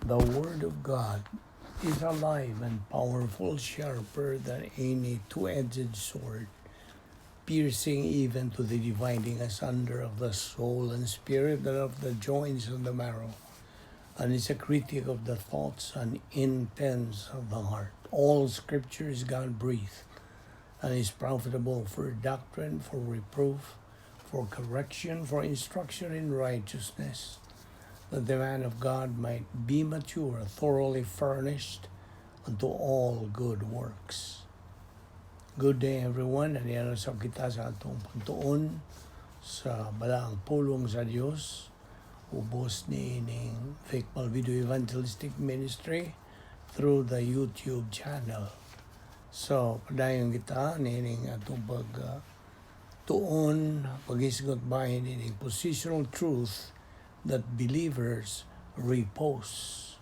The Word of God is alive and powerful, sharper than any two-edged sword, piercing even to the dividing asunder of the soul and spirit and of the joints and the marrow, and is a critic of the thoughts and intents of the heart. All Scripture is God-breathed and is profitable for doctrine, for reproof, for correction, for instruction in righteousness, that the man of God might be mature, thoroughly furnished unto all good works. Good day, everyone. Naniano sa kita sa atong pagtuon sa balaang pulong sa Dios, ubos ni ining Vic Malvido Evangelistic Ministry through the YouTube channel. So, padayon kita niining atong pag tuon, paghisgot bahin ining positional truth that believers repose.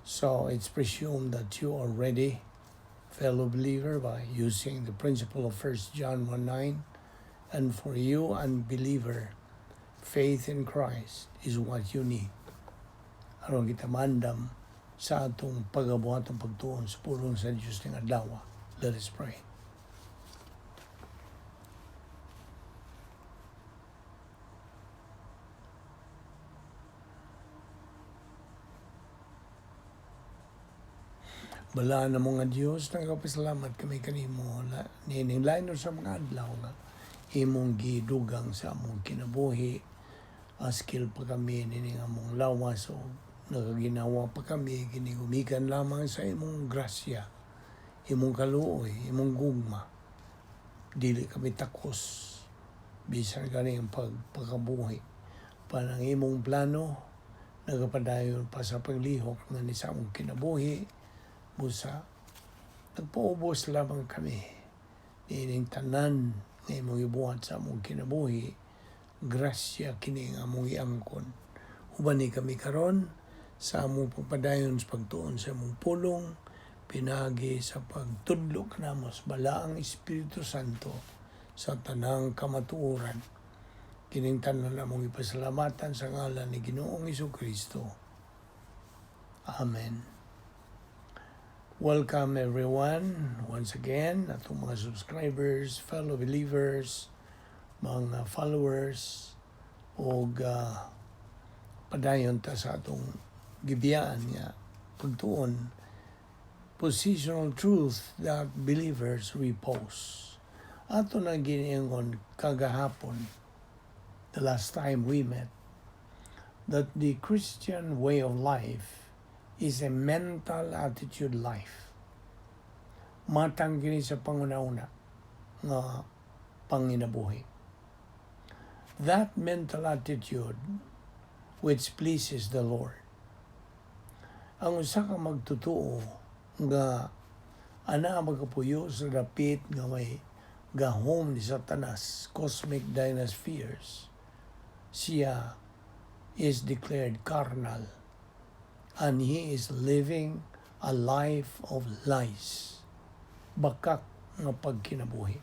So, it's presumed that you are ready, fellow believer, by using the principle of 1 John 1:9. And for you, unbeliever, faith in Christ is what you need. Aron kita mandam sa atong pagabuhatong pagtuon sa pulong sa Diyos ning adlaw. Let us pray. Balaan na mga Diyos, nagpasalamat kami kanimo na nining lain sa mga adlaw nga imong gidugang sa among kinabuhi. Askil pa kami nining among lawas o nakaginawa pa kami kinigumikan lamang sa imong grasya, imong kaluoy, imong gugma. Dili kami takos bisan gani ang pagpakabuhi. Panang imong plano nagapadayon pa sa paglihok nga ni sa among kinabuhi, busa nagpaubos lamang kami niining tanan nga imong gibuhat sa among kinabuhi. Grasya kini nga among giangkon. Uban ni kami karon sa among pagpadayon sa pagtuon sa imong pulong, pinagi sa pagtudlo kanamo sa balaang Espiritu Santo sa tanang kamatuoran. Kining tanan among ipasalamatan sa ngalan ni Ginoong Kristo. Amen. Welcome everyone once again, atong mga subscribers, fellow believers, mga followers, og padayon ta sa atong gibiyaan nga pagtuon, positional truth that believers repose. Ato na giniingon kagahapon, the last time we met, that the Christian way of life is a mental attitude life. Matang kini sa panguna-una nga panginabuhi. That mental attitude which pleases the Lord. Ang usa ka magtotoo nga ana magapuyo sa dapit nga may gahom ni Satanas, cosmic dynaspheres, siya is declared carnal and he is living a life of lies. Bakak nga pagkinabuhi.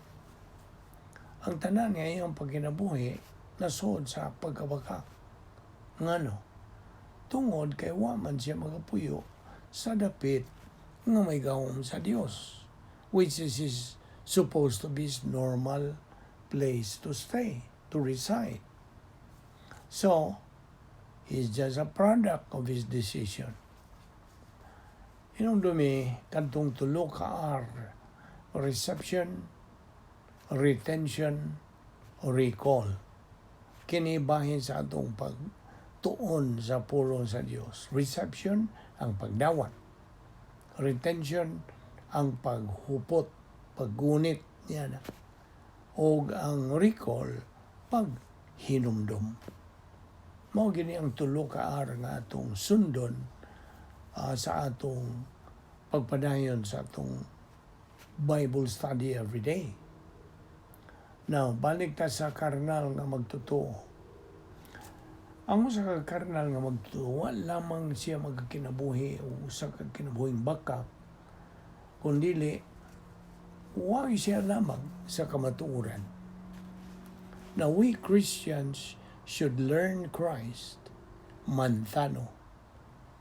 Ang tanan nga iyang pagkinabuhi nasuod sa pagkabakak. Ngano? Tungod kay wa man siya magapuyo sa dapit nga may gahom sa Dios, which is his supposed to be his normal place to stay, to reside. So, he's just a product of his decision. Inong dumi, kantong tulo ka R, reception, retention, recall. Kini bahin sa atong pagtuon sa pulong sa Dios. Reception, ang pagdawat. Retention, ang paghupot, paggunit niya na. O ang recall, paghinumdum. Mao gini ang tulo ka R nga atong sundon sa atong pagpadayon sa atong Bible study every day. Now, balik ta sa karnal nga magtotoo. Ang usa ka karnal nga magtotoo, wa lamang siya magkinabuhi o usa ka kinabuhing bakak, kundili wa siya lamang sa kamatuoran. Now, we Christians should learn Christ manthano.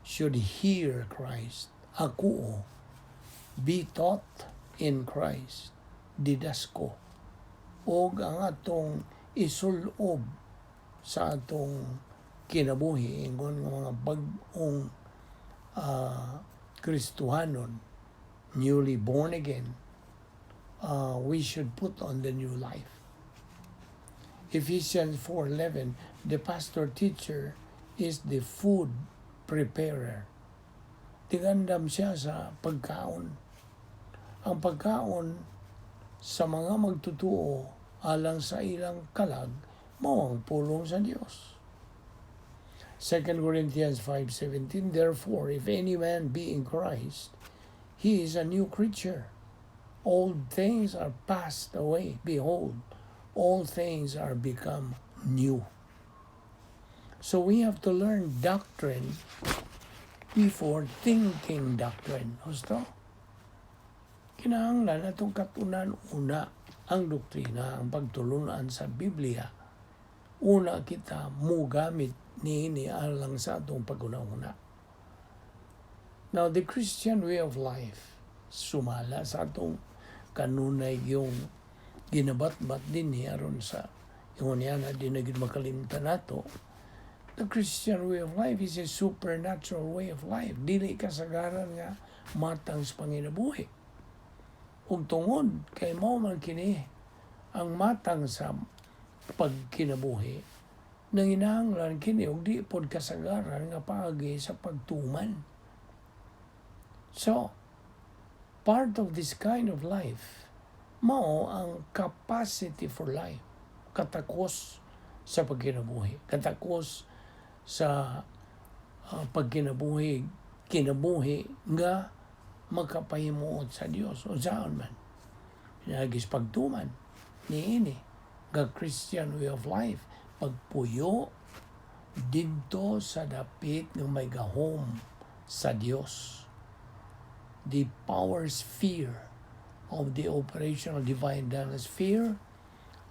Should hear Christ, akouo, be taught in Christ, didasko, og ang atong isulob sa atong kinabuhi ingon nga mga bag-ong Kristohanon, newly born again, we should put on the new life. Ephesians 4:11, the pastor teacher is the food preparer. Tigandam siya sa pagkaon. Ang pagkaon sa mga magtutuo alang sa ilang kalag mao ang pulong sa Dios. 2 Corinthians 5:17, "Therefore, if any man be in Christ, he is a new creature. Old things are passed away. Behold, all things are become new." So we have to learn doctrine before thinking doctrine. Husto? Kinahanglan atong katunan una ang doktrina, ang pagtulunan sa Biblia. Una kita mugamit niini alang sa atong pag-una-una. Now, the Christian way of life, sumala sa atong kanunay yung ginabatbat din ni aron sa ingon niya na di na gid makalimtan nato. The Christian way of life is a supernatural way of life. Dili kasagaran nga matang sa panginabuhi. Ug tungod kay mao man kini ang matang sa pagkinabuhi, nanginahanglan kini og di pod kasagaran nga paagi sa pagtuman. So, part of this kind of life mao ang capacity for life, katakos sa pagkinabuhi, katakos sa pagkinabuhi, kinabuhi nga makapahimuot sa Dios. Unsaon man? Pinaagi sa pagtuman niini nga Christian way of life, pagpuyo didto sa dapit nga may gahom sa Dios. The power sphere of the operational divine sphere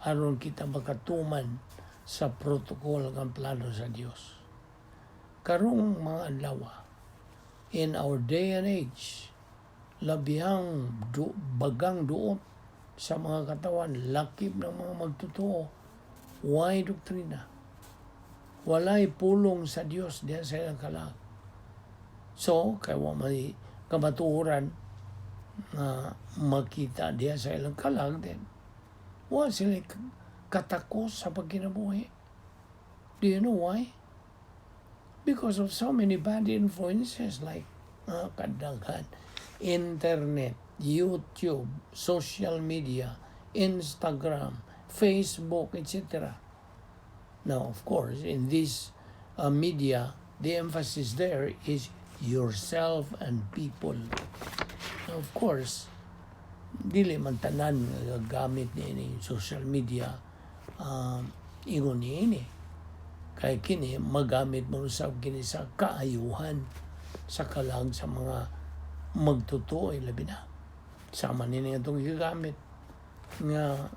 aron kita makatuman sa protocol ng plano sa Dios. Karong mga adlaw, in our day and age, labihang bagang duot sa mga katawan, lakip ng mga magtotoo, way doktrina? Walay pulong sa Dios diyan sa ilang kalag. So, kay wa may kamatuoran nga makita diya sa ilang kalag din. Wa sila katakos sa pagkinabuhi. Do you know why? Because of so many bad influences like kadaghan, internet, YouTube, social media, Instagram, Facebook, etc. Now, of course, in this media, the emphasis there is yourself and people. Now, of course, dili man tanan nga gamit ni social media ingon niini. Kay kini magamit mo usab kini sa kaayuhan sa kalag sa mga magtotoo, labi na. Sama nini atong gigamit nga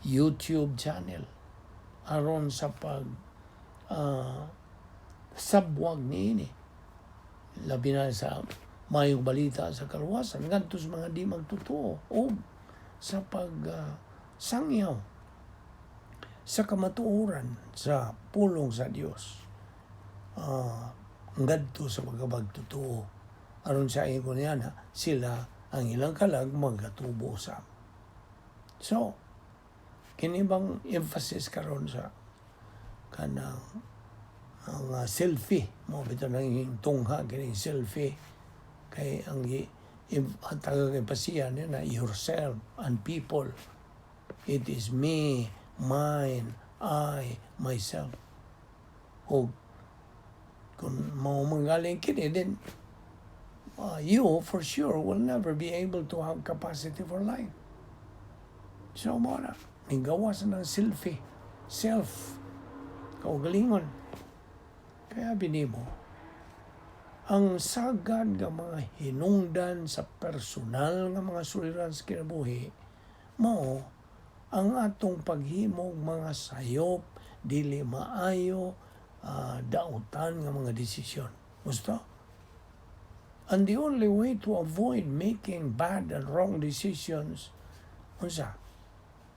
YouTube channel aron sa pag sabwag niini, labi na sa mayong balita sa kaluwasan ngadto sa mga di magtotoo o sa pag sangyaw sa kamatuoran sa pulong sa Dios ngadto sa mga magtotoo aron sa ingon niya na sila ang ilang kalag magatubo sa. So kini bang emphasis karon sa kanang ang selfie mo bitaw nang tungha kini selfie, kay ang ang tagag empasiya niya na yourself and people. It is me, mine, I, myself. O kung mao manggaling kini, then you for sure will never be able to have capacity for life. So mo na ninggawas ng selfie, self, kaugalingon. Kaya binimo ang sagad nga mga hinungdan sa personal nga mga suliran sa kinabuhi mao ang atong paghimog mga sayop, dili maayo, dautan nga mga desisyon. Gusto? And the only way to avoid making bad and wrong decisions, unsa,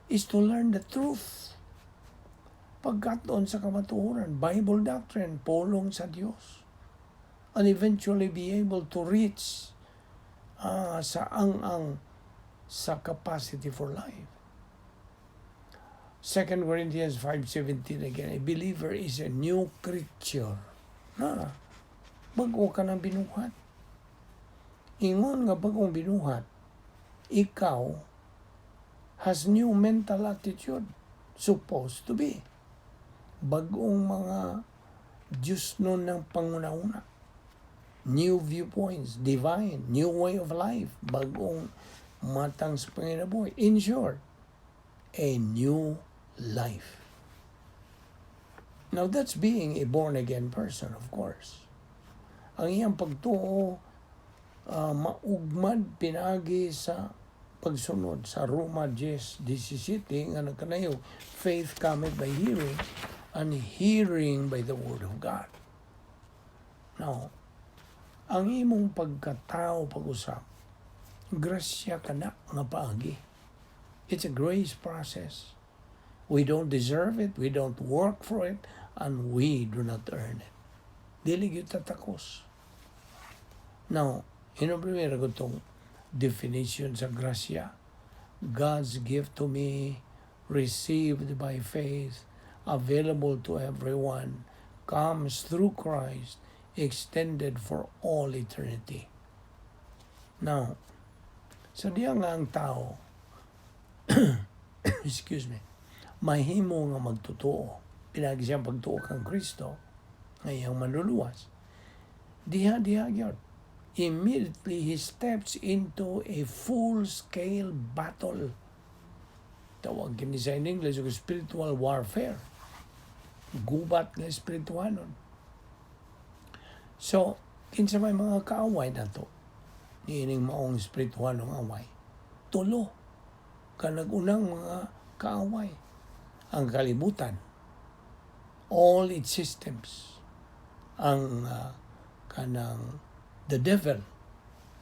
is to learn the truth. Pagkat-on sa kamatuoran, Bible doctrine, pulong sa Dios. And eventually be able to reach sa ang sa capacity for life. 2 Corinthians 5:17 again, a believer is a new creature. Na, bago ka ng binuhat. Ingon nga bagong binuhat, ikaw has new mental attitude, supposed to be. Bagong mga Diyos nun ng panguna-una. New viewpoints, divine, new way of life, bagong matang sa panginabuhi. In short, a new life. Now that's being a born-again person, of course. Ang iyang pagtuo maugmad pinagi sa pagsunod sa Roma 10:17 nga nagkanayo, "Faith cometh by hearing, and hearing by the word of God." Now, ang imong pagkatao pag-usap, grasya kana nga paagi. It's a grace process. We don't deserve it, we don't work for it, and we do not earn it. Dili gyud tatakos. Now, hinumdumi ko itong definition sa grasya. God's gift to me, received by faith, available to everyone, comes through Christ, extended for all eternity. Now, sa diya nga ang tao, excuse me, mahimo nga magtotoo, pinagi siyang pagtuo kang Kristo, nga iyang manluluwas, diha diha gyud. Immediately he steps into a full-scale battle. Tawag kini sa in English og spiritual warfare. Gubat nga espirituhanon. So, kinsa may mga kaaway nato niining maong espirituhanong away? Tulo. Kanagunang mga kaaway. Ang kalibutan, all its systems, ang kanang the devil,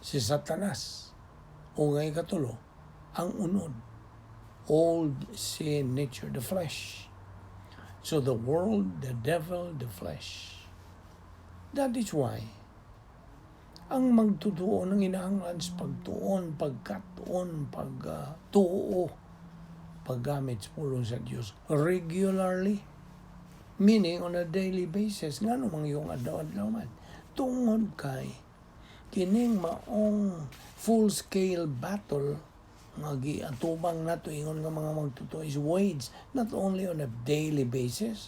si Satanas, o ngay katulo, ang unod, old sin nature, the flesh. So the world, the devil, the flesh. That is why ang magtutuo ng inahanglan sa pagtuon, pagkatuon, pagtuo, paggamit sa pulong sa Diyos regularly, meaning on a daily basis, ngano mang yung adlaw-adlaw man? Tungod kay kining maong full-scale battle nga giatubang nato ingon nga mga magtotoo is waged not only on a daily basis,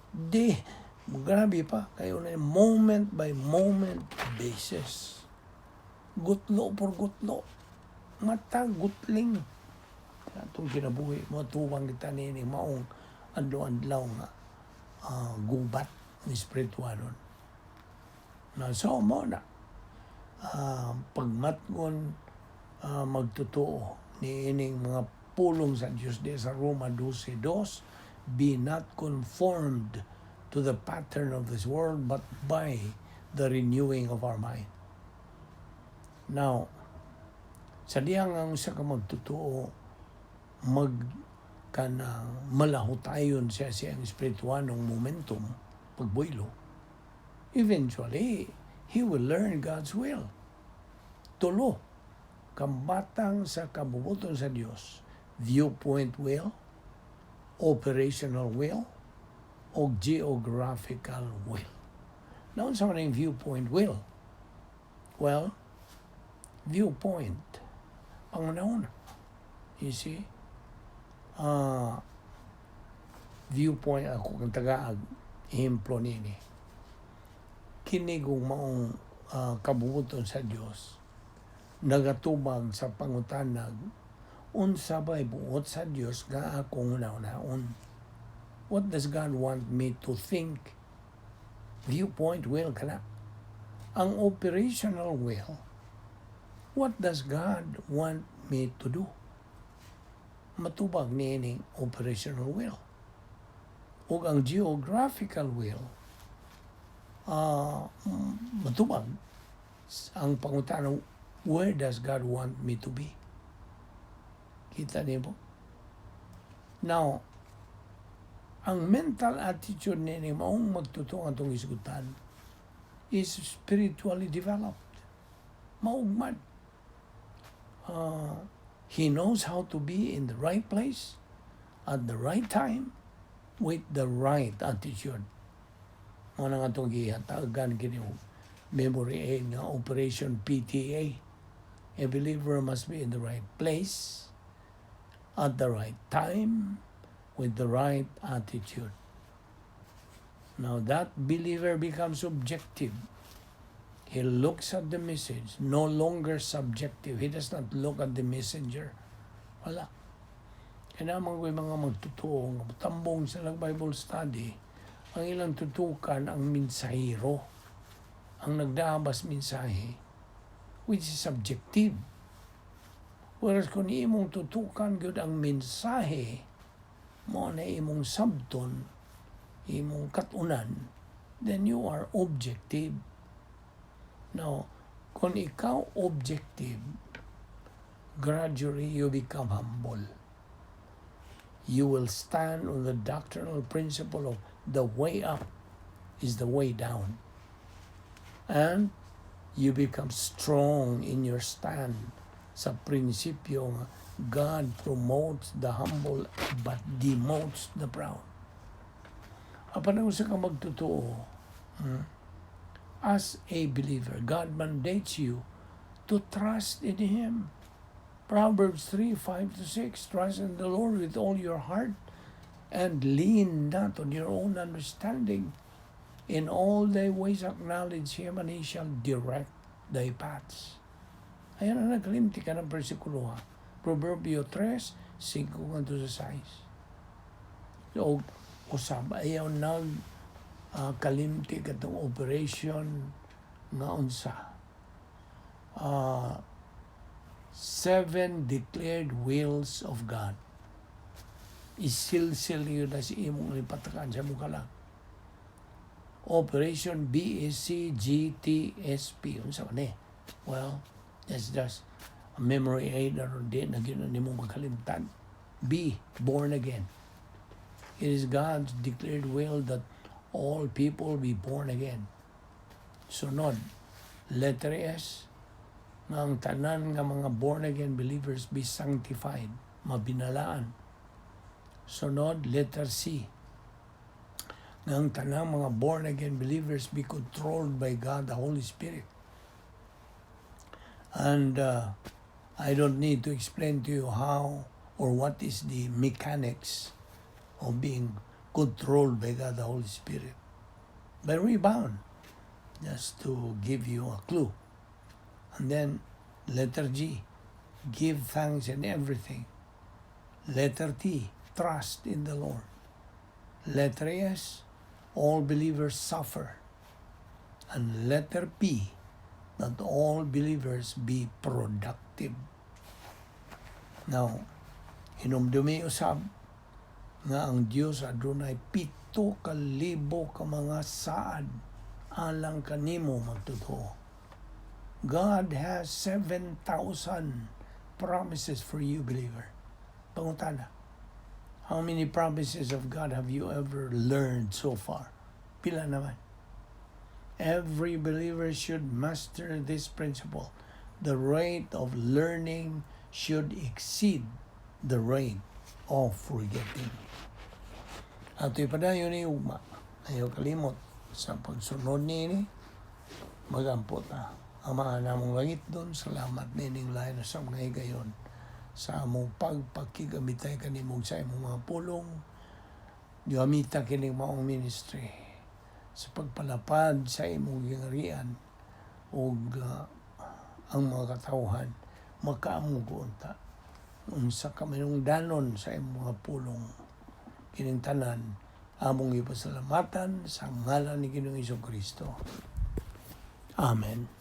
di grabe pa kayo na moment by moment basis, gutlo por gutlo, mata gutling sa atong kinabuhi mo tubang kita niini maong adlaw-adlaw nga gubat ng espiritualon na. So mo na pagmatgon magtotoo ni ining mga pulong sa Dios di sa Roma 12:2, "Be not conformed to the pattern of this world, but by the renewing of our mind." Now, sa diyang ang usa ka magtotoo mag kanang malahutayon siya siyang espirituanong momentum pagbuelo, eventually he will learn God's will. Tulo kambatang sa kabubuton sa Dios: viewpoint will, operational will, o geographical will. Now, unsa man ang viewpoint will? Well, viewpoint, pangunahuna. You see? Viewpoint ako kang tagaag ehemplo nini. Kini kung maong kabubuton sa Dios nagatubag sa pangutanag, unsa ba'y buot sa Dios nga akong una-unaon? What does God want me to think? Viewpoint will kana. Ang operational will, what does God want me to do? Matubag niining operational will. Ug ang geographical will, matubag Ang pangutana, where does God want me to be? Kita niyo po? Now, ang mental attitude ni maong magtotoo atong hisgutan is spiritually developed. Maugmad. He knows how to be in the right place at the right time with the right attitude. Mao na nga itong gihatagan kini og memory aid nga Operation PTA. A believer must be in the right place at the right time with the right attitude. Now that believer becomes objective. He looks at the message, no longer subjective. He does not look at the messenger. Wala. Kaya naman ko'y mga magtotoo, nga tambong sa Bible study, ang ilang tutukan ang mensahero, ang nagdaabas mensahe, which is subjective. Whereas kung imong tutukan gyud ang mensahe, mao na imong sabton, imong katunan, then you are objective. Now, kung ikaw objective, gradually you become humble. You will stand on the doctrinal principle of the way up is the way down. And you become strong in your stand sa prinsipyo nga God promotes the humble but demotes the proud. Apan ang usa ka magtotoo, as a believer, God mandates you to trust in Him. Proverbs 3, 5 to 6: "Trust in the Lord with all your heart and lean not on your own understanding. In all thy ways acknowledge Him, and He shall direct thy paths." Ayan ang nagkalimti ka ng bersikulo ha. Proverbio 3, 5 ngadto sa 6. So, usab, ayaw nag kalimti katong operation nga unsa. Seven declared wills of God. Isilsil yun na si imong lipatakan sa mukha lang. Operation BSC GTSP. Unsa man eh? Well, that's just a memory aid aron di na gyud nimo makalimtan. B, born again. It is God's declared will that all people be born again. Sunod, letter S, nga ang tanan nga mga born again believers be sanctified, mabinalaan. Sunod, letter C, nga ang tanang mga born again believers be controlled by God the Holy Spirit. And I don't need to explain to you how or what is the mechanics of being controlled by God the Holy Spirit. By rebound, just to give you a clue. And then letter G, give thanks in everything. Letter T, trust in the Lord. Letter S, all believers suffer. And letter P, that all believers be productive. Now, hinumdumi usab nga ang Dios adunay 7,000 ka mga saad alang kanimo magtotoo. God has 7,000 promises for you, believer. Pangutana, how many promises of God have you ever learned so far? Pila naman? Every believer should master this principle. The rate of learning should exceed the rate of forgetting. Ato ipadayon ni ugma. Ayaw kalimot sa pagsunod niini, magampo ta. Ama namong langitnon, salamat nining lain sa mga higayon sa among pagpakigamitay kanimo sa imong mga pulong. Gamita kining maong ministry sa pagpalapad sa imong gingharian ug ang mga katawhan makaamgo unta unsa ka danon sa imong mga pulong. Kining tanan among ipasalamatan sa ngalan ni Ginoong Kristo. Amen.